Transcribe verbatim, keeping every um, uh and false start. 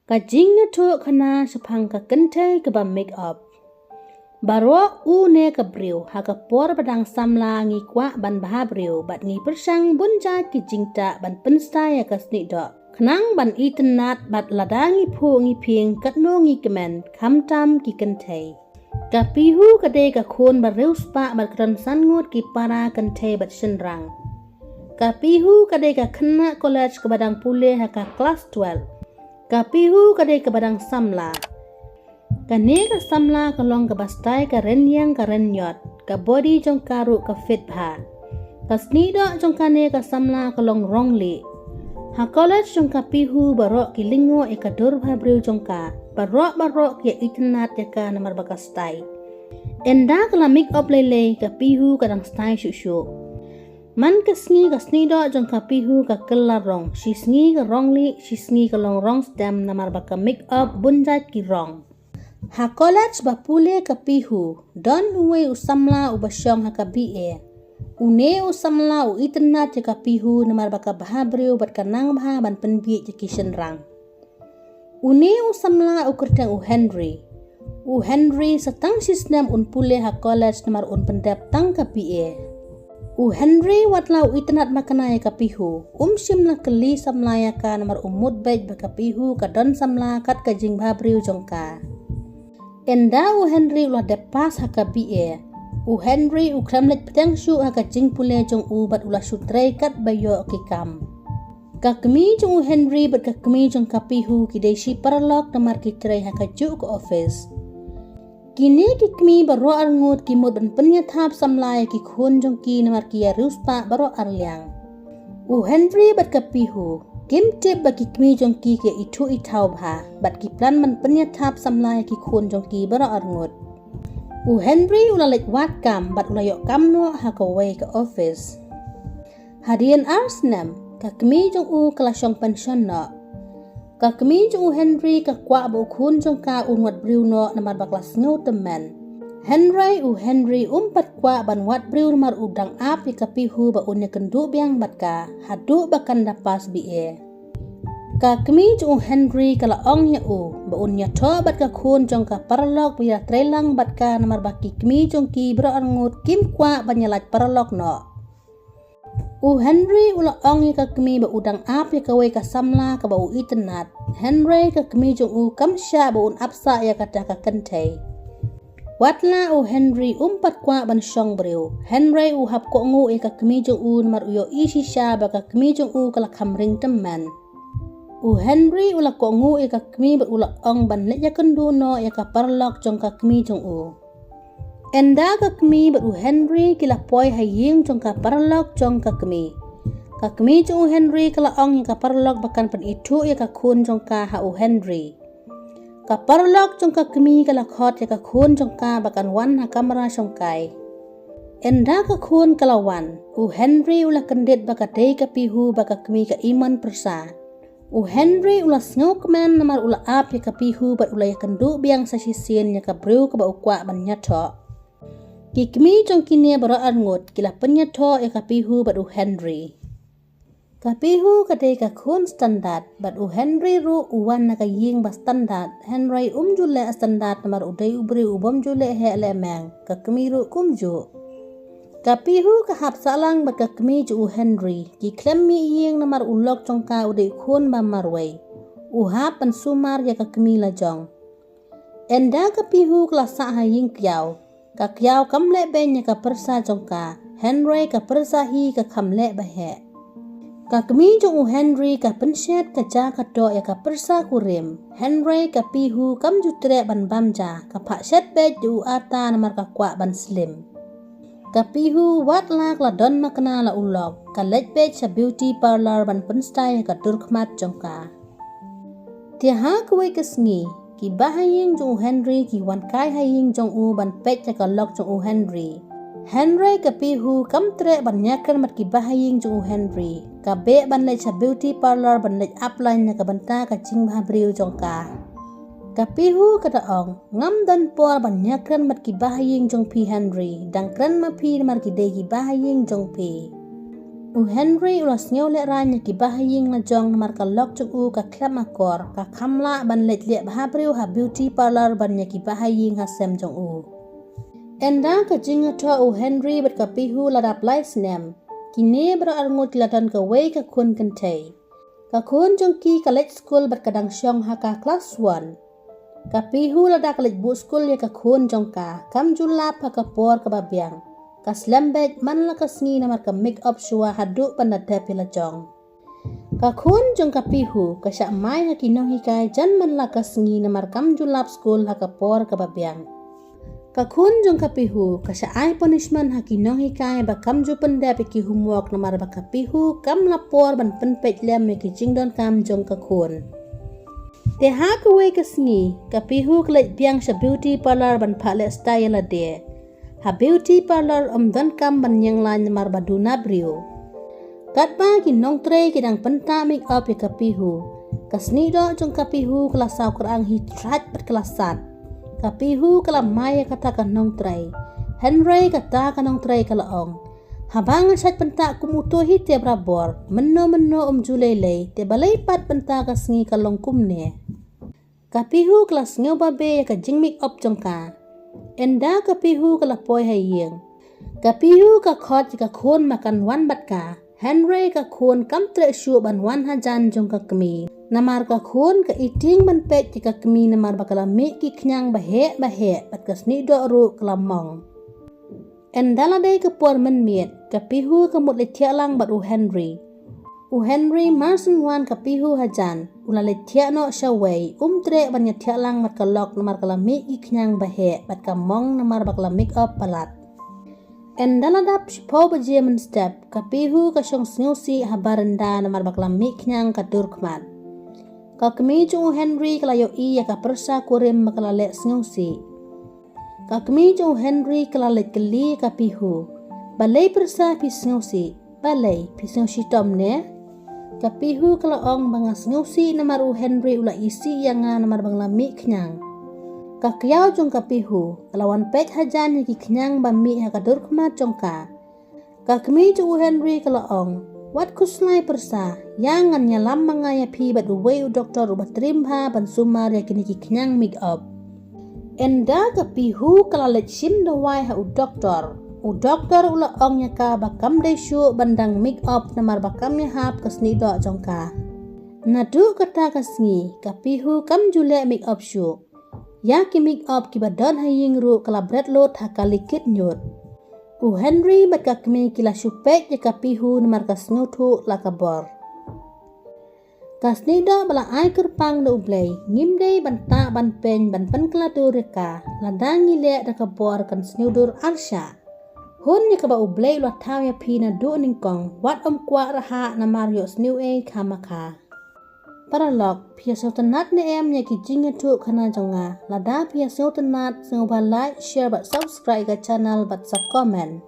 Ka jingïathuh khana shaphang ka kynthei kaba make up. Baroh u ne ka briew, ha ka por ba dang samla ngi kwah ban bha briew, bad ngi pyrshang bun jait ki jingtah ban pynstad ïa ka snieh doh. Khnang ban itynnad bad lada ngi phuh ngi phieng katno ngi kmen, khamtam ki kynthei. Ka Pihu ka dei ka khun ba riewspah bad ka don san ngut ki para kynthei bad shynrang. Ka Pihu ka dei ka khynnah college kaba dang pule ha ka klas twelve. Ka Pihu ka dei kaba dang samla. Kane ka samla ka long kaba style ka rynïeng ka rynïot, ka body jong ka ruh ka fit bha. Ka snieh doh jong kane ka samla ka long rong lieh. Ha college jong ka Pihu baroh ki lyngngoh ïa ka dur bhabriew jong ka, baroh baroh ki ïa itynnad ïa ka namar ba ka style. Ynda ka la make up lei lei, ka Pihu ka dang style shuh shuh. Man ka sngi ka snieh doh jong ka Pihu ka kylla rong, shi sngi ka rong lieh, shi sngi ka long rong stem namar ba ka make up bun jait ki rong. Ha college ba pule ka Pihu, don uwei u samla uba shong ha ka B A. Une u samla u itynnad ïa ka Pihu namar ba ka bha briew bad ka nang bha ban pynbiej ïa ki shynrang. Une u samla u kyrteng u Henry. U Henry sa tang shi snem un pule ha college namar un pyndep tang ka B A. U Henry wat la u itynnad makna ïa ka Pihu, um shym la kylli samla ïa ka namar u mut beit ba ka Pihu ka don samla kat ka jingbhabriew jong ka. Ynda u Henry u la dep pass ha ka B A, u Henry u khlem leit pdiang shuh ha ka jingpule jong u bad u la shu trei kat ba ïoh ki kam. Ka kmie jong u Henry bad ka kmie jong ka Pihu ki dei shi paralok namar ki trei ha kajuh ka office. Kine ki kmie baroh arngut ki mut ban pynïathap samla ïa ki khun jong ki namar ki ïa riewspah baroh arliang. U Henry bad ka Pihu kim tip ba ki kmie jong ki ki ithuh ithaw bha bad ki plan ban pynïathap samla ïa ki khun jong ki baroh arngut. U Henry u la leit wad kam bad u la ïoh kam noh ha kawei ka office. Hadien ar snem, ka kmie jong u ka la shong pension noh. Ka kmie jong u Henry ka kwah ba u khun jong ka un wad briew noh namar ba ka la sngew tymmen. Hynrei u Henry um pat kwah ban wad briew namar u dang ap ïa ka Pihu ba un ïakynduh biang bad ka, haduh ba kan da pass B A. Ka kmie jong u Henry ka la ong ïa u ba un ïathoh bad ka khun jong ka paralok ba ïa trei lang bad ka namar ba ki kmie jong ki baroh arngut kim kwah ban ïalait paralok noh. U Henry u la ong ïa ka kmie ba u dang ap ïa kawei ka samla kaba u itynnad. Hynrei ka kmie jong u kam shah ba un ap sah ïa kata ka kynthei. Wat la u Henry um pat kwah ban shong briew, hynrei u hap kohnguh ïa ka kmie jong u namar u ïohi shisha ba ka kmie jong u ka la kham ring tymmen. U Henry u la kohnguh ïa ka kmie bad u la ong ban leit ïakynduh noh ïa ka paralok jong ka kmie jong u. Ynda ka kmie bad u Henry ki la poi ha ïing jong ka paralok jong ka kmie. Ka kmie jong u Henry ka la ong ïa ka paralok ba kan pynithuh ïa ka khun jong ka ha u Henry. Ka paralok jong ka kmie ka la khot ïa ka khun jong ka ba kan wan ha kamra shongkai. Ynda ka khun ka la wan, u Henry u la kyndit ba ka dei ka Pihu ba ka kmie ka imon pyrsa. U Henry u la sngewkmen namar u la ap ïa ka Pihu bad u la ïakynduh biang sa shisien ïa ka briew kaba u kwah ban ïathoh. Ki kmie jong kine baroh arngut ki la pynïathoh ïa ka Pihu bad u Henry. Ka Pihu ka dei ka khun standard bad u Henry ruh u wan na ka ïing ba standard, hynrei um ju leh standard namar u dei u briew u bym ju leh heh leh meng, ka kmie ruh kumjuh. Ka Pihu ka hap sahlang bad ka kmie jong u Henry, ki khlem mih ïing namar u lok jong ka u dei u khun ba marwei. U hap ban sumar ïa ka kmie lajong. Ynda ka Pihu ka la sah ha ïing kiaw, ka kiaw kam leh beiñ ïa ka pyrsa jong ka, hynrei ka pyrsa hi ka kham leh ba heh. Ka kmie jong u Henry ka pynshet ka ja ka doh ïa ka pyrsa kurim, hynrei ka Pihu kam ju treh ban bam ja, ka phah shet beit ïa u ata namar ka kwah ban slim. Ka Pihu wat la ka la don makna la u lok, ka leit beit sha beauty parlour ban pynstyle ïa ka dur khmat jong ka. Te ha kawei ka sngi, ki bahaïing jong u Henry ki wan kai ha ïing jong u ban peit ïa ka lok jong u Henry. Hynrei ka Pihu kam treh ban ïakren bad ki bahaïing jong u Henry. Ka beh ban leit sha beauty parlour ban leit ap lain na ka bynta ka jingbhabriew jong ka. Ka Pihu ka da ong, ngam don por ban ïakren bad ki bahaïing jong phi Henry, dang kren ma phi namar ki dei ki bahaïing jong phi. U Henry u la sngew lehraiñ ïa ki bahaïing la jong namar ka lok jong u ka khlem akor, ka kham lah ban leit leh bhabriew ha beauty parlour ban ïa ki bahaïing ha sem jong u. Ynda ka jingïathoh u Henry bad ka Pihu la dap lai snem, kine baroh arngut ki la don kawei ka khun kynthei. Ka khun jong ki ka leit skul bad ka dang shong ha ka klas one. Ka Pihu lada ka leit buh skul ïa ka khun jong ka, kam ju lap ha ka por kaba biang. Ka slem beit man la ka sngi namar ka make up shuwa haduh ban da dep ïa la jong. Ka khun jong ka Pihu ka shah mai ha ki nonghikai jan man la ka sngi namar kam ju lap skul ha ka por kaba biang. Ka khun jong ka Pihu ka shah ai punishment ha ki nonghikai ba kam ju pyndep ïa ki homework namar ba ka Pihu kam la por ban pynpeit lem ïa ki jingdonkam jong ka khun. Te ha kawei ka sngi, ka Pihu ka leit biang sha beauty parlour ban phah leh style ïa lade. Ha beauty parlour ym donkam ban ïeng lain namar ba duna briew. Katba ki nongtrei ki dang pynta make up ïa ka Pihu, ka snieh doh jong ka Pihu ka la saw krang hi thraj bad ka la sat. Ka Pihu ka la mai ïa kata ka nongtrei. Hynrei kata ka nongtrei ka la ong, haba nga shait pynta kum uto hi te barabor, mynno mynno ym ju lei lei, te balei pat pynta ka sngi ka long kumne. Ka Pihu ka la sngew babe ïa ka jing make up jong ka. Ynda ka Pihu ka la poi ha ïing, ka Pihu ka khot ïa ka khun ba kan wan bad ka. Hynrei ka khun kam treh shuh ban wan hajan jong ka kmie. Namar ka khun ka ïeng ban peit ïa ka kmie namar ba ka la mih ki khñiang ba heh ba heh bad ka snieh doh ruh ka la mong. Ynda la dei ka por mynmiet, ka Pihu ka mut leit thiah lang bad u Henry. U Henry mar shen wan ka Pihu hajan, u la leit thiah noh shawei, um treh ban ïa thiah lang bad ka lok namar ka la mih ki khñiang ba heh bad ka mong namar ba ka la make up palat. Ynda la dap shiphew baje mynstep, ka Pihu ka shong sngewsih ha baranda namar ba ka la mih khñiang ka dur khmat. Ka kmie jong u Henry ka la ïohi ïa ka pyrsa kurim ba ka la leh sngewsih. Ka kmie jong u Henry ka la leit kylli ka Pihu, balei pyrsa phi sngewsih? Balei phi sngewsih tom ne? Ka Pihu ka la ong ba nga sngewsih namar u Henry u la isih ïa nga namar ba nga la mih khñiang. Ka kyiaw jong ka Pihu ka la wan peit hajan ïa ki khñiang ba mih ha ka dur khmat jong ka. Ka kmie jong u Henry ka la ong, wat khuslai pyrsa, ïa ngan ïalam ma nga ïa phi bad uwei u doktor uba triem bha ban sumar ïa kine ki khñiang make up. Ynda ka Pihu ka la leit shim dawai ha u doktor. U doktor u la ong ïa ka ba kam dei shuh ban dang make up namar ba kam ïahap ka snieh doh jong ka. Naduh kata ka sngi, ka Pihu kam ju leh make up shuh. Ïa ki make up kiba don ha ïing ruh ka la bret lut ha ka likit ñiut. U Henry bad ka kmie ki la shu peit ïa ka Pihu namar ka sngewthuh la ka bor. Ka snieh doh ba la ai kyrpang da U Blei, ngim dei ban tah ban pyn ban pynkylla dur ïa ka, lada ngi leh da ka bor kan sniew dur arshah. Hun ïa kaba U Blei u la thaw ïa phi naduh nyngkong, wat ym kwah rhah namar ïoh sniew ei khamakha. Paralok, phi ïa sngewtynnat ne em ïa ki jingïathuhkhana jong nga? Lada phi ïa sngewtynnat, sngewbha like, share bad subscribe ka channel bad sa comment.